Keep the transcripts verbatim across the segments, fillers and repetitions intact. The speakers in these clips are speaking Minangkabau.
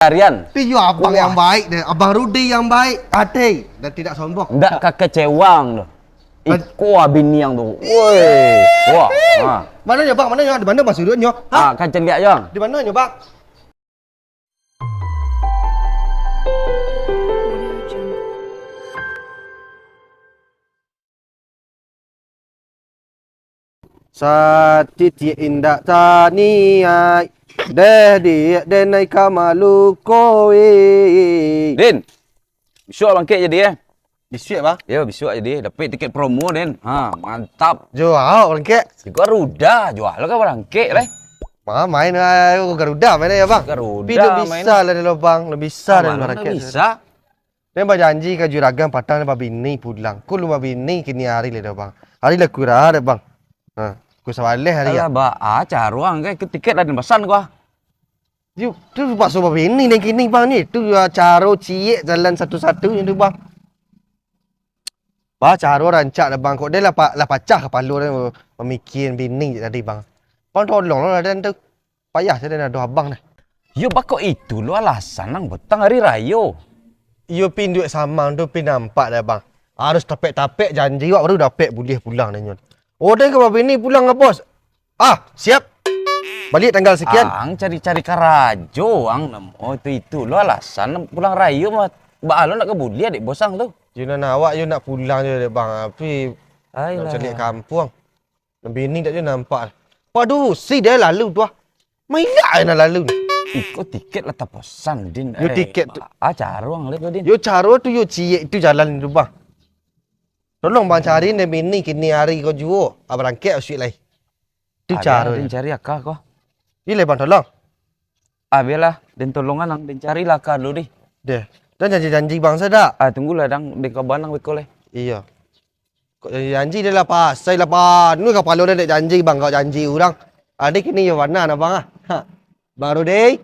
Rian. Tapi yo abang yang baik deh, Abang Rudi yang baik hati dan tidak sombong. Ndak ka kecewa ang tu. Iko abiniang tu. Woi. Wah. Ha. Mana nyo, Bang? Mana nyo? Di mana, Bang, surutnyo? Ha? Ah, kan celiak yo. Di mana nyo, Bang? Satitiak indak taniai, deh diak denai ka maluko, eh. Din, bisuak bangkek jadi, eh. Bisuak, Bang? Yo, bisuak jadi. Dapek tiket promo, Din. Ha, mantap. Jo awak bangkek? Di Garuda, jual lah ka barangkek, leh. Ma-, main, ah, Garuda main ya, Bang? Garuda. Tapi lo main. Bisa lah lo, Bang. Lo bisa. Ah, lah mana barangkek bisa? Den bajanji ka juragan patang den babini pulang. Ko lun babini kini ari lai doh, Bang. Ari lah kurang dek, Bang. Ha, ko sabaleh ari. Alah, baa caro ang, kan, tiket lah den pasan ko. Yo, tu paso babini den kini, Bang, ni. Tu, ah, caro ciek jalan satu-satunyo tu, Bang. Baa caro rancak dek, Bang. Kok den lah pa-, lah pacah kapalo den mamikian bini tadi, Bang. Bang, tolong lo lah den tu. Payah sajo den ado abang nah. Yo, baa kok itu lo alasan ang, patang ari rayo. Iyo, pi induak samang tu pi nampak dek abang. Harus tapek-tapek janji wak baru dapek buliah pulang dek nyo. Oh, den ka babini pulang ka bos. Ah, siap. Baliak tanggal sekian. Ang cari-cari karajo, ang namo itu, itu lo alasan pulang rayo mah. Baa lo nak ka buliah dek bos ang tu. Yo nan awak yo nak pulang jo dek bang, tapi nak caliak kampuang. Bini dak jo nampak. Padusi deh lalu tu ah. Mailak ai nan lalu ni. Iko tiket lah tapasan, Din. Yo, eh, tiket tu. Ah, caro ang liek tu, Din. Yo, caro tu yo ciek tu jalan tu, Bang. Tolong Bang cari ni bini kini ari ko juo. Ah, barangkek usuik lai. Tu caro. Din cari aka ko. Iyo lai, Bang, tolong. Ah, bialah, Den tolongan ang, Den carilah aka dulu dih. Deh. Dan janji-janji Bang sadak? Ah, tunggulah, dang, Den kabanang beko lai. Iyo. Kok janji-janji deh lah, pasai lah, panuah kapalo deh dek janji, Bang, kok janji urang. Adik kini yo bana nah, Bang, ah. Ha. Baru deh.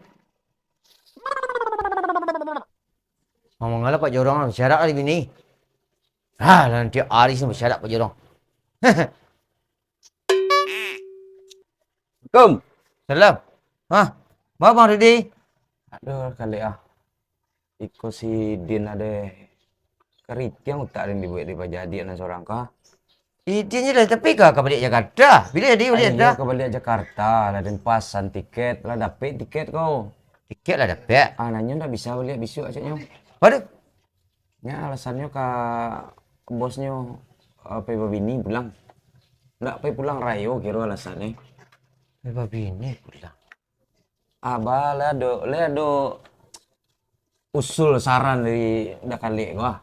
Ngomong alah Pak Jorong, syarak lah bini. Ha, lah tiap ari sini basyarak Pak Jorong. Assalamualaikum. Salam. Hah? Ba, Bang Rudi? Aduh, kalek ah. Iko si Din ade karitiang utak den dibuek dek Pak Jadi nan sorang ka. Idin je lah, tapi ka, ka baliak Jakarta. Bila jadi baliak Jakarta? Iyo, ka baliak Jakarta, lah den pasan tiket, lah dapek tiket ko. Tiket lah dapek? Ah, lah nyo ndak bisa baliak bisuak, caknyo. Waduh. Nyo alasannyo ka bosnyo, eh, pai babini pulang. Ndak pai pulang rayo kiro alasannyo. Pai babini pulang. Abah, lah ado, lah ado usul saran dari Dak Kalek ko ah.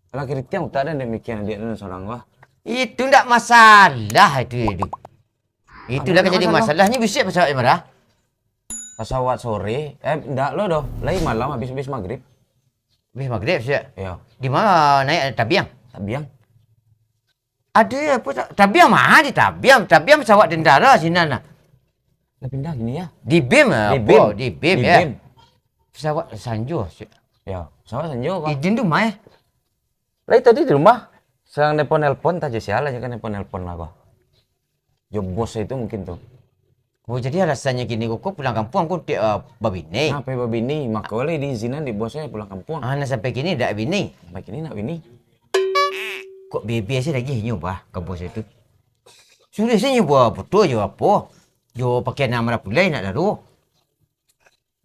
Alah karitiang utak den dek mikian adiak den sorang ko ah. Itu ndak masalah itu, itu. Itu lah ka jadi masalah. Nyo bisuak pesawat marah. Pesawat sore, eh, ndak lo doh. Lai malam habis-habis magrib. Habis magrib, siap? Iyo. Di ma naiak, Tabiang? Tabiang. Ado apo ta-, Tabiang ma di Tabiang? Tabiang pesawat tentara sinan lah. Lah pindah kini yo? Di BIM, di apo? BIM. Di BIM, yo. Di BIM. Pesawat Sanjo, siap. Yo, pesawat Sanjo ko. Idin tu ma? Lai tadi di rumah. Sadang nelpon-nelpon, tah jo sia lah, jo kan nelpon-nelpon lah ko. Jo bos itu mungkin tu. Oh, jadi alasannyo kini ko, ko pulang kampuang ko untuak, ah, babini? Nah, pai babini, mako lai diizinan dek bosnyo pulang kampuang. Ah, nah, sampai kini dak bini? Sampai kini ndak bini. Kok bebes se lagi inyo bah ka bos itu. Sudah se inyo buah foto jo apo? Jo pakaian nan marapulai nak lalu.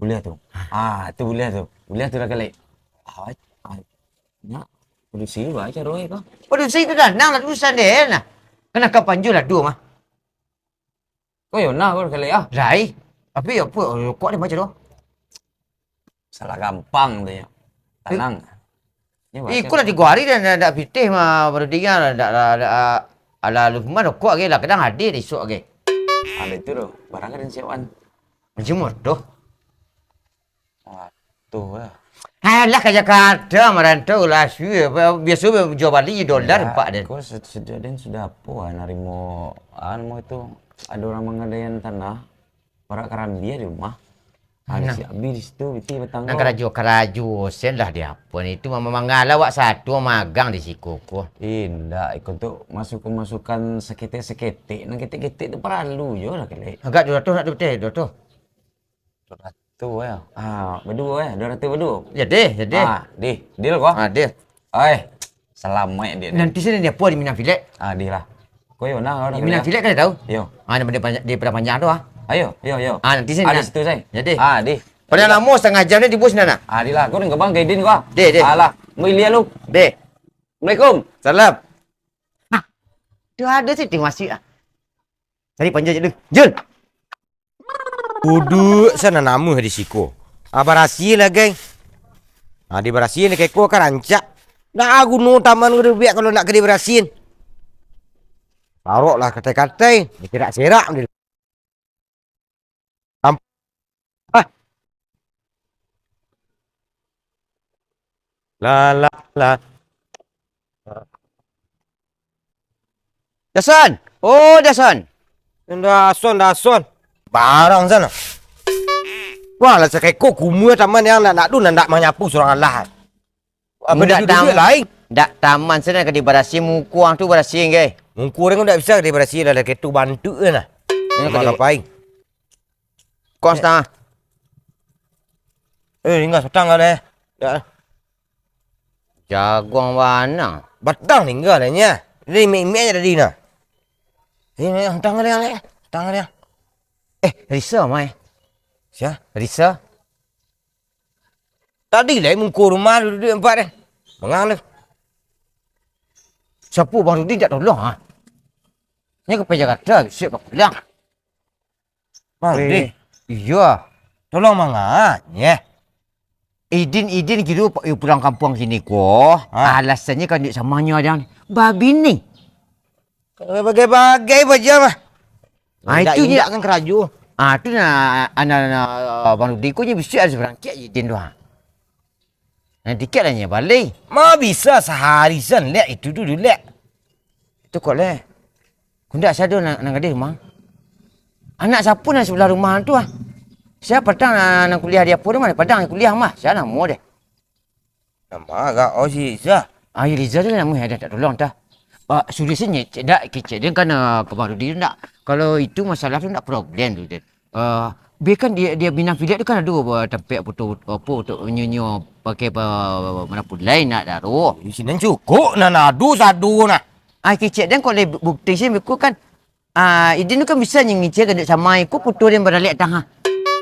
Buliah tu. Ah, tu buliah tu. Buliah tu lah kalek. Ah, ah, nyo, padusi ba caro e ko. Padusi tu dah, nang lah tulisan deh nah. Kana ka panjo lah duo mah. Ko yo nah ko kalek ah. Lai. Tapi apo, kok dia baca tu? Salah gampang tu nyo. Tanang. Iko lah tigo hari dah, dah, dah pitih mah baru tinggal, dah, dah, dah, alah Lukman rokok age lah, kadang hadir esok age. Ada tu doh, barang ka den siapkan. Jemur doh. Wah, tu lah. Alah ka Jakarta marantau lah, suwe, biaso jual bali dolar empat den. Ko se-, sejak den sudah apo ah, narimo, anu itu, ada orang manggadaian tanah. Parak karambia di rumah. Nah. Habis, habis di situ, pitih batang. Nah, ko karajo, karajo sen lah di apo ni. Itu mama mangalah wak satu magang di siko ko. Indak, iko tu masukan-masukan saketek-saketek. Nang ketek-ketek tu paralu jo lah, kalek. Agak duo ratuih nak tu, teh, duo ratuih. Duo ratuih. Tu, eh. Ah, baduo, eh. Dua ratus baduo. Jadi, jadi. Ah, dih. Deal ko? Ah, deal. Oi, salamaik dih. Nanti sini dia apa di Minang Filek? Ah, dih lah. Ko yo nah, Di Minang Filek kan dia tahu? Yo. Ah, di, di, di Padang Panjang tu, ah. Ayo, yo, yo. Ah, nanti sini. Ah, di situ, say. Jadi. Ah, dih. Pada lama setengah jam ni di bus, nah, nah. Ah, dih lah. Ko dengan bang Gaidin ko. Dih, dih. Alah, mau ilian lu. Dih. Assalamualaikum. Salam. Ah, tu ada sih, tengok masih, ah. Tadi panjang je tu. Jul! Duduak sana namuah di siko. Ah, barasiah lah, geng. Ah, dibarasiah ni keko kan rancak. Ndak guno taman ko dubiak kalau ndak ka dibarasiah. Parok lah katai-katai, diserak-serak. Am-, ah. La, la, la. Jason! Oh, Jason! Dason, Dason. Barang sana. Wah, lah sakeko kumua taman yang nak, nak tu, nak, nak manyapu surang alah. Apa Ndak dia duduk tam-, lain? Ndak taman sana ka dibarasiah, muko ang tu barasiah, ge. Muko urang ndak bisa dibarasiah lah, dah ketu bantuk je lah. Ini Rumah ka di- kapai. Kos tah. Eh, tinggal satang lah deh. Ya. Jaguang bana. Batang tinggal dah nya. Dia imik-imik aja tadi nah. Ini, ini, hutang dia, Lek. Hutang dia. Eh, Risa mai. Sia? Risa. Tadi lah muko rumah duduak empat deh. Mangang lu. Siapa Bang Rudi tak tolong, ha? Nya ka pai Jakarta, siap ka pulang. Bang Rudi? Eh, iya. Tolong mangang, ya. Idin, Idin kiro pa-, eh, pulang kampuang kini ko, ha. Alasannyo kan duit samanyo, Dang. Babini. Bagai-bagai baja mah. Ah, itu indak je. Indak kan karajo. Ah, tu nah, anak, anak, Bang Rudi ko je bisuak harus barangkek je Idin tu, ha. Nah, tiket lah nyo bali. Ma bisa sahari san, Lek, itu tu, Lek. Itu kok, Lek. Kundak sado nan, nan gadih rumah. Anak siapa nan sebelah rumah tu, ah? Sia patang nan, nan kuliah di apo tu mah? Padang kuliah mah. Sia namo deh? Nama agak oh si Iza. Ah, Iliza tu namo ado tak tolong tah. Ah, suruah sini, cek dak, kecek dia kan, ah, ka Bang Rudi tu ndak. Kalau itu masalah tu ndak problem tu, Din. Eh, biar kan dia, dia Minang Filek tu kan ado, eh, tampek foto, apo, untuk nyo-nyo pakai pa-, mana pulai nak daruah. Di sini cukup, nah, nah, ado sado, nah. Ai, kecek den kok lai bukti sih, beko kan. Ah, Idin tu kan bisa nyo ngicek ka dek samai, ko foto den baralek tah, ha.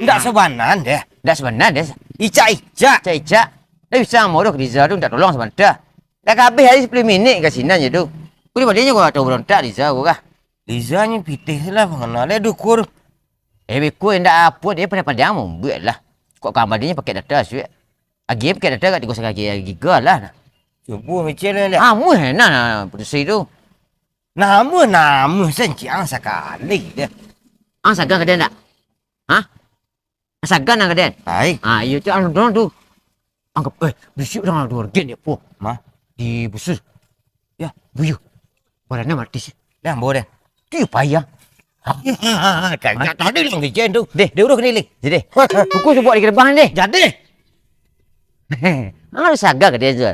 Ndak sabanan deh. Ndak sabanan deh. Icak-icak. Icak-icak. Ndak bisa, mau doh Riza tu minta tolong sabanta. Dah ka abih hari sapuluah minik ka sinan je tu. Ko di baliaknyo ko atau barontak Riza ko kah? Riza nyo pitih tu lah, mangana lai dukur. Eh, beko indak apo, dia pandai-pandai mambuek lah. Kok kamar dia pakai data suek. Agi pakai data kat tigo sakali giga lah. Cubo micin lah, Lek. Amuah nah, nah, putusi tu. Namuah, namuah sancik ang sakali dia. Ang sagan ka dia ndak? Hah? Ang sagan ang ka dia? Ai. Ah, iyo tu ang dorong tu. Anggap, eh, bisuak dang ado urgen dia po. Ma? Di busus. Ya. Buyu. Barana mati sih. Dah, ambo deh. Tu payah. Kagak tadi lah ngejen tu. Deh, dia urus ni, Ling. Jadi, buku subuak di gerbang deh. Jadi. Ang harus saga ka dia tu.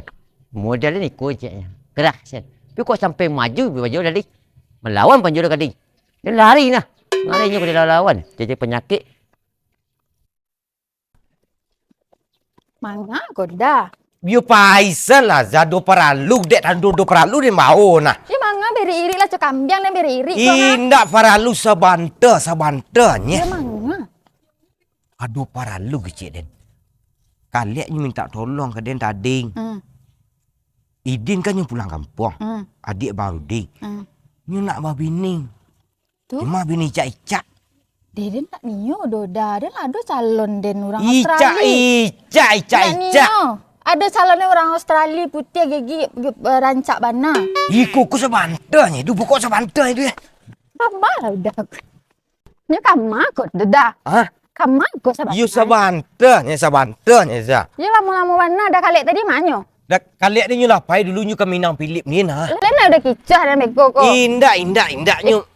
Modal ni ko ceknya. Kerah, sen. Tapi kok sampai maju, maju tadi. Melawan panjuru tadi. Dia lari nah. Lari nyo ka dia lawan. Jadi penyakit. Manga ko dah. Yo paisan lah, Za, do paralu, dek tando do paralu den bao nah. Yo manga beri irik lah, cok kambiang den beri irik ko nah. Indak paralu sabanta, sabanta nye. Yo manga. Ado paralu kecek den. Kaliak nyo minta tolong ka den tadi. Hmm. Idin kan nyo pulang kampuang. Hmm. Adiak Bang Rudi. Hmm. Nyo nak babini. Tu? Cuma bini icak-icak. Deh, den tak nio doh, dah. Den ado calon den urang Australia. Icak, icak, icak, icak. Ado calon den urang Australia, putiah gigi, gi-, rancak bana. Iko ko sabanta nye, duh, pokok sabanta nye tu, ya. Sabar lah, udah. Nyo kama ko, dah. Hah? Kama ko sabanta. Iyo, sabanta nye, sabanta nye, Za. Iyo, lamo-lamo bana, dah kalek tadi manyo. Dah, kaliak ni nyo lah pai dulu nyo ka Minang Pilip ni nah. Lah, lah udah kicah dan bego ko. Indak, indak, indak nyo.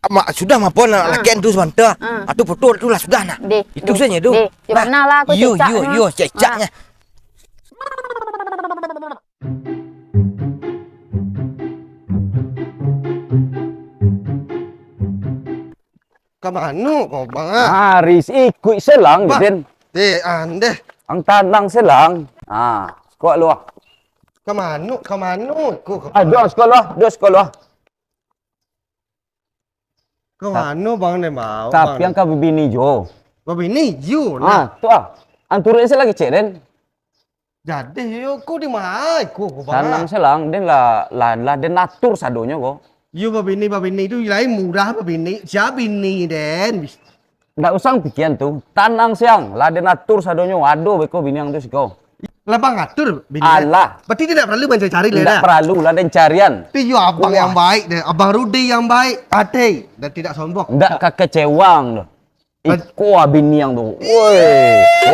Mak, sudah mapo nak lakian tu sabanta. Ah. Atu foto tu lah sudah nah. Deh, itu saja tu. Deh, di mana lah aku iyo, cecak iyo, nah. Iyo, cecaknya. Ah. Ka mano ko, Bang, ah? Aris, ikuik selang, Bang. Den. Deh, andeh. Ang tanang se lang. Ah, siko lu ah. Ka mano, ka mano ko? Ah, duduak siko lu ah, duduak siko lu ah. Ka mano, Bang, den baok, Bang? Tapi ang ka babini juo. Babini juo, nah. Ah, tu ah. Ang turuik se lagi, cek den. Jadi, yo, ko di ma ko, ko, Bang, ah? Tanang se lang, den lah, lah, lah den atur sadonyo ko. Yo, babini, babini tu lain murah babini. Sia bini den? Ndak usah pikian tu. Tanang se ang, lah den atur sadonyo, ado beko bini ang tu siko. Lah bang atur bini den? Alah. Berarti den ndak paralu mancari-cari lai dah? Ndak paralu lah den carian. Tapi yo abang yang baik deh, Abang Rudi yang baik. Adai, dan tidak sombong. Ndak ka kecewa ang tu. Iko ah bini ang tu. Woi.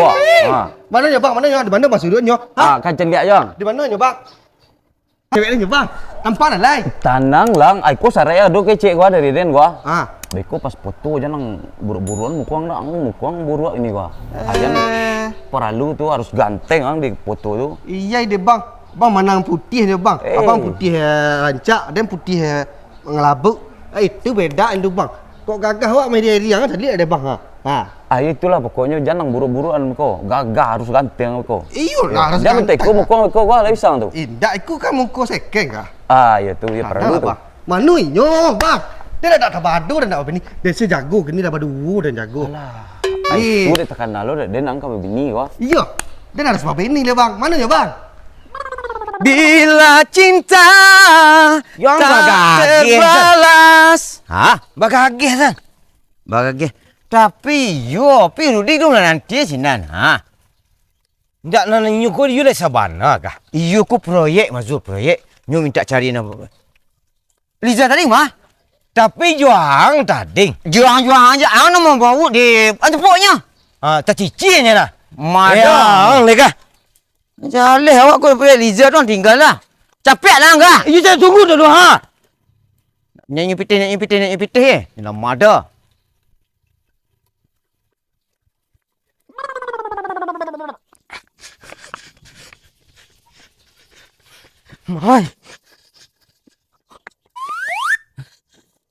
Wah. Ha. Mano nyo, Bang? Mano nyo? Di mano, Bang, sudutnyo? Ha? Ah, kan caliak jo ang. Di mano nyo, Bang? Cewek ni, Bang. Tampan lah, lai. Tanang lang, ai ko sarai ado kecek gua dari den gua. Ah. Beko pas foto jan ang buruak-buruakan muko ang dah, ang muko ang buruak ini gua. Ayan paralu tu harus ganteng ang di foto tu. Iya deh, Bang. Bang manang putih deh, Bang. Eh. Abang putih, eh, rancak, den putih, eh, ngelabuk. Eh, itu beda itu, Bang. Kok gagah awak main diri-diri ang tadi ada, Bang, ha? Ha. Ah, itulah pokoknyo, jan ang buruak-buruakan ko. Gagah harus ganteng ko. Iyo lah, harus ganteng. Jan teko muko ko lah isang tu. Indak, iko kan muko sekeng kah? Ah, iyo tu, iyo paralu tu. Bang. Mano inyo, Bang? Den dak tabado, den dak bini. Den se jago kini dah baduo den jago. Alah. Eh. Ai, tu dek takana lo dek den ang ka babini ko. Iyo. Den harus babini le, Bang. Mano nyo, Bang? Bila cinta tak terbalas. Ha? Bagageh san. Bagageh. Tapi iyo, pi Rudi tu lah nanti sinan, ha. Ndak nan inyo ko iyo lai sabana kah? Iyo ko proyek, Mazul, proyek. Nyo mintak cari nan Liza tadi mah. Tapi jo ang tadi. Jo ang, jo ang aja, ang nan mambaok di, ah, tempoknyo. Ah, tacicing je lah. Madang. Yo, ang lai kah? Jaleh awak ko proyek Liza tu tingga lah. Capek lah ang kah? Iyo, jan tunggu dulu, ha. Nyanyi pitih, nyanyi pitih, nyanyi pitih, eh. Ino mada. Mai.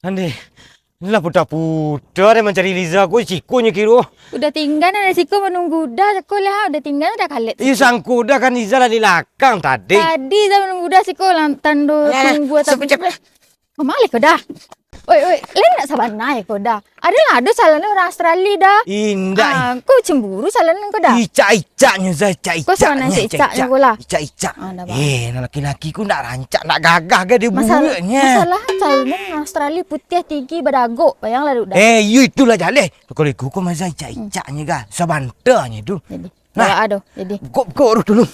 Andi, inilah puta-puta deh mancari Liza ko, siko nyo kiro. Udah tingga nan di siko manunggu dah, siko lah, udah tingga dah kalek. Iyo, sangko dah kan Liza lah di lakang tadi. Tadi dah manunggu dah siko, lah tando tunggu tapi. Kama lai ko dah? Oi, oi, lai nak sabana ko dah? Ado lah, ado salah ni urang Australia dah. Indak. Ah, ko cemburu salah ni ko dah? Icak-icaknyo, Zai, icak-icaknyo. Ko salah ni icak-icaknyo ko lah. Icak-icak. Ah, dah, Bang. Eh, nan laki-laki ko ndak rancak, ndak gagah gak dia buruaknyo. Masalah, masalah salah ni urang Australia putiah tinggi badagok, bayang lah duk dah. Eh, iyo itulah jaleh. Kalau iko ko masa icak-icaknyo kah? Sabantanyo tu. Jadi, nah, ado, jadi. Kok, kok urus dulu.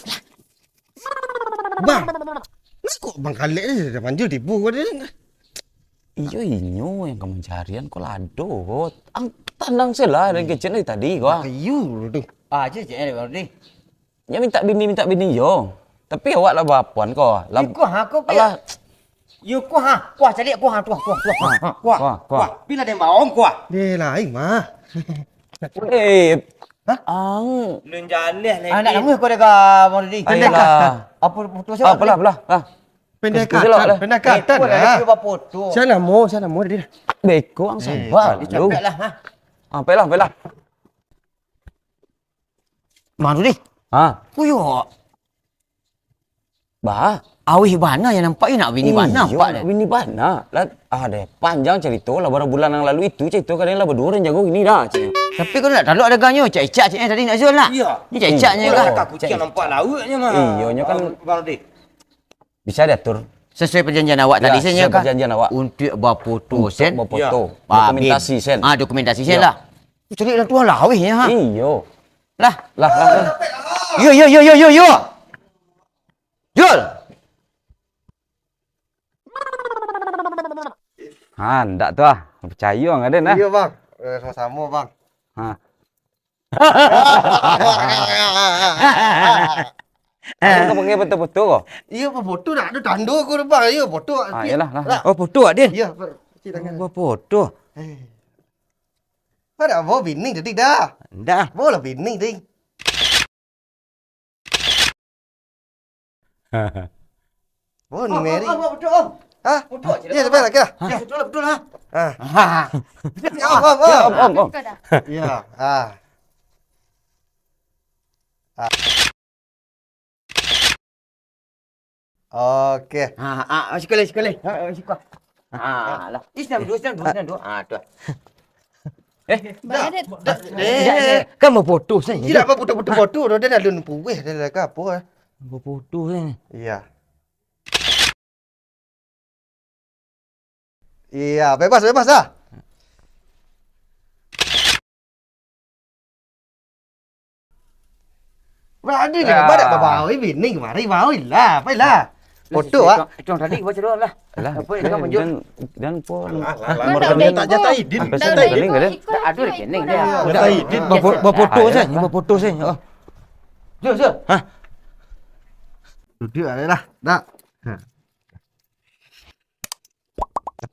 Bang, lah kok Bang Kalek ni dah manjul tipu ko dia. Iyo, inyo yang ka mancarian ko lah ado ko. Ang tanang se lah, dari kecek dari tadi ko. Kayu tu. Ah, cek, cek, eh, Bang Rudi. Nyo mintak bini, mintak bini yo. Tapi awak lah bapuan ko. Lah, iko ha, ko alah. Yo, kuah, ha. Kuah, caliak, kuah, ha, kuah, kuah, kuah, ha, kuah, kuah, kuah. Kuah. Bila den baong, kuah. Deh, lain mah. Eh, hah? Ang. Lun jaleh lagi. Anak kamu kau dah ka Bang Rudi. Ayolah. Apa putus awak? Apalah, apalah. Ah. Pendekatan, pendekatan lah. Eh, kau dah ada cuba foto. Sia namo, sia namo tadi dah. Beko ang sabar dulu. Eh, capek lah, ha. Ah, pailah, pailah. Bang Rudi. Ha? Kuyok. Bah. Awih bana yang nampak, nak bini bana nampak nak deh. Bini bana. Lah, ah, deh, panjang carito lah, bara bulan yang lalu itu carito kadang lah baduo urang jago gini dah, cek. Tapi kau nak taluk ado ganyo, icak-icak, cek, eh, tadi nak Zul lah. Iyo. Ni icak-icaknyo kah? Kuciang nampak lauaknyo mah. Iyo, nyo kan. Bang Rudi. Bisa diatur. Sesuai perjanjian awak tadi, sesuai perjanjian awak. Untuk bafoto, sen. Untuk bafoto. Dokumentasi, sen. Ah, dokumentasi, sen lah. Cari dalam tuan lah, awih, ya, ha? Iyo. Lah. Lah, lah, lah. Yo, yo, yo, yo, yo, yo. Jul. Ha, ndak tu ah. Percayo ngan den, ah. Iyo, Bang. Eh, samo-samo, Bang. Ha. Aku ka panggil foto-foto ko? Iyo, foto nak ado tando ko, Bang. Iyo, foto. Ah, iyolah, lah. Oh, foto, Din. Iyo, Bang. Cuci tangan. Oh, foto. Eh. Ada bawa bini tadi dah. Ndak. Bawa lah bini tadi. Oh, ni Mary. Om, om, om, betul, Om. Hah? Betul, ya, betul lah, betul lah. Ya, betul lah, betul lah. Ah. Om, om, om. Ya, om, om, om. Ya, ah. Oke. Ha, ha, ha, siko lai, siko lai. Ha, ha, siko. Ha, lah. Ih, senam duo, senam duo, senam duo. Ha, tu. Eh, Bayar, Dek. Dah, dah, eh, kan baputus ni. Tidak apa putus-putus foto, dah, dah, dah, dah, puas, dah, dah, ka apo, eh. Baputus ni. Iya. Iya, bebas, bebas lah. Wah, ada ni, ah, badak babao, eh, bini kemari, bao lah, apa lah. Foto, ah. Itu yang tadi, baca doa lah. Alah, apa yang kau tunjuk? Dan, dan pun. Alah, alah, alah, alah, tak jatah idin. Sampai tak saling, kan? Tak ada lagi ni, dia. Jatah idin. Bapo-, bafoto saja, bafoto saja. Oh. Jom, jom. Hah? Duduk lah, dah. Dah. Ha.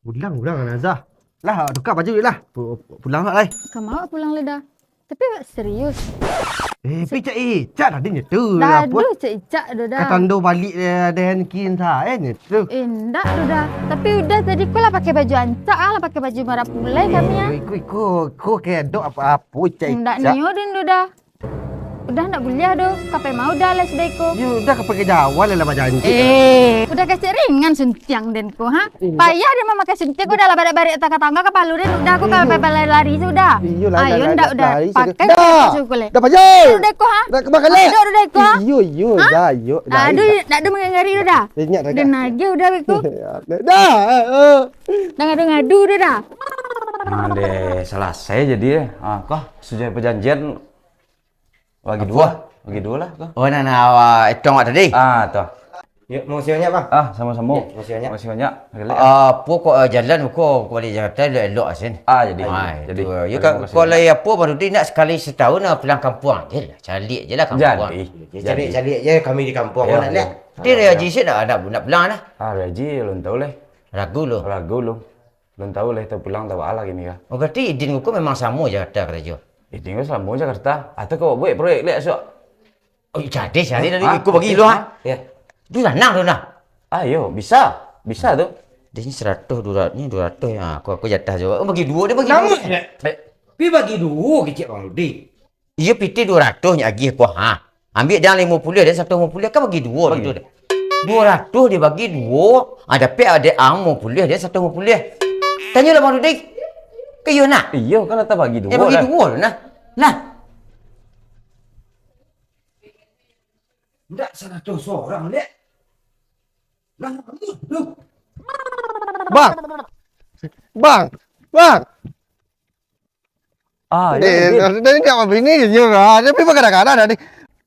Pulang, pulang, Nazah. Lah, tukar baju dulu lah. Pu-, pulang lah, lai. Ka ma pulang lai, Da? Tapi awak serius. Eh, pi cak icak tadi nyo tu. Dah, apo? Aduh, cak icak tu, Da. Ka tando balik, eh, den kin sa, eh, nyo tu. Eh, ndak tu, Da. Tapi udah tadi ko lah pakai baju ancak, ah, lah pakai baju marah pulai kami, ah. Eh, iko, iko, iko kedok apo-apo, cak icak. Ndak nio den tu, Da. Udah ndak buliah doh, kapai mau dah lah sudah iko. Yo, udah ka pakai Jawa lah, lah bajanji. Eh, udah kecek ringan suntiang den ko, ha? Payah den mamakai suntiang ko, dah lah barik-barik tangga-tangga kapalo den, udah ko kapai balari-lari sudah. Iyo, lah, ayo lah, ndak lah, udah. Pakai dah. Dah payah. Udah ko, ha? Dah kebakar lah. Ayo, udah ko, ha? Iyo, iyo, dah, iyo. Aduh, ndak ado mangangari tu dah. Den agiah udah ko. Dah. Dah ngadu-ngadu tu dah. Nah, deh, selesai jadi, eh. Ah, kah, sudah perjanjian. Bagi duo, bagi duo lah tu. Oh, nah, nah, awak etong awak tadi. Ah, tu. Yo, makasih banyak, Bang. Ah, samo-samo. Yo, makasih banyak. Makasih banyak. Apo kok, eh, jalan ko, ko balik Jakarta elok-elok asin. Ah, jadi. Ah, jadi. Yo, terima kasih banyak. Kalau apo baru di nak sakali satahun, ah, pulang kampuang je lah. Caliak je lah kampuang. Jadi. Caliak-caliak je kami di kampuang, nak lihat. Tapi Haji Isyik nak, nak, nak pulang lah. Ah, Haji, alun tahu lah. Ragu lu. Ragu lu. Alun tahu lah, tahu pulang, tahu baa lah kini kah. Oh, berarti Idin ko memang samo Jakarta karajo? Idin ko samo Jakarta. Atau ko buek proyek liak suak? Oh, jadi, jadi tadi iko bagi lu, ha? Yo. Tu sanang tu nah. Ayo, bisa. Bisa tu. Dia ni seratus, dua ratus, ni dua ratus, ha, aku, aku jatah juo. Oh, bagi duo dia bagi duo. Pi bagi duo kecek Bang Rudi. Iyo, pitih duo ratus nyo agiah ko, ha. Ambiak den limo puluah, den saratus limo puluah, kan bagi duo tu. Duo ratus dibagi duo, ha, dapek dek ang limo puluah, den saratus limo puluah. Tanyolah Bang Rudi. Kan iyo nah. Iyo, kan lah tabagi duo lah. Yo, bagi duo lah nah. Nah. Ndak saratus sorang, Lek. Lah, tu. Bang. Bang. Bang. Ah, eh, yo, yo. Dari, dari ndak mabini je, ah. Tapi bagada-gada tadi.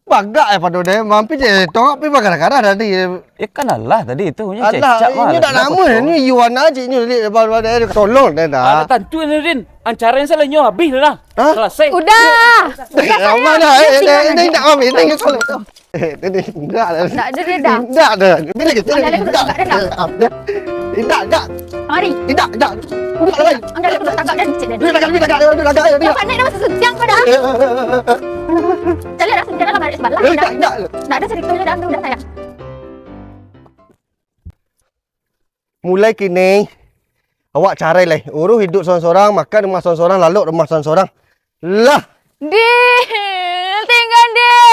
Bagak eh pado deh, mampir je tongak pi bagada-gada tadi. Eh, kan alah tadi itu, nyo cecak mah. Alah, inyo dak lamo ni, Yuan aja inyo lihat baru ada, tolong deh dah. Ada tantu ni, Din. Ancaran salah nyo habis dah. Hah? Selesai. Udah. Dah, aman dah. Eh, eh, eh, ndak mabini kalau tu. Eh, tadi ndak ada. Ndak ada dia dah. Ndak ada. Bila kita ndak ada. Ndak ada. Ndak ada. Mari. Ndak ada. Udah lah. Angkat dulu, tagak dan cek dia. Dia tagak, dia tagak, dia tagak, dia tagak. Kau pandai dah masuk suntiang kau dah. Eh, eh, eh, eh, eh. Cari dah suntiang dalam garis sebelah. Eh, ndak, ndak. Ndak ada cerita dia dah, udah sayang. Mulai kini, awak carai lai. Uruih iduik sorang-sorang, makan rumah sorang-sorang, lalok rumah sorang-sorang. Lah. Dil, tingga Dil.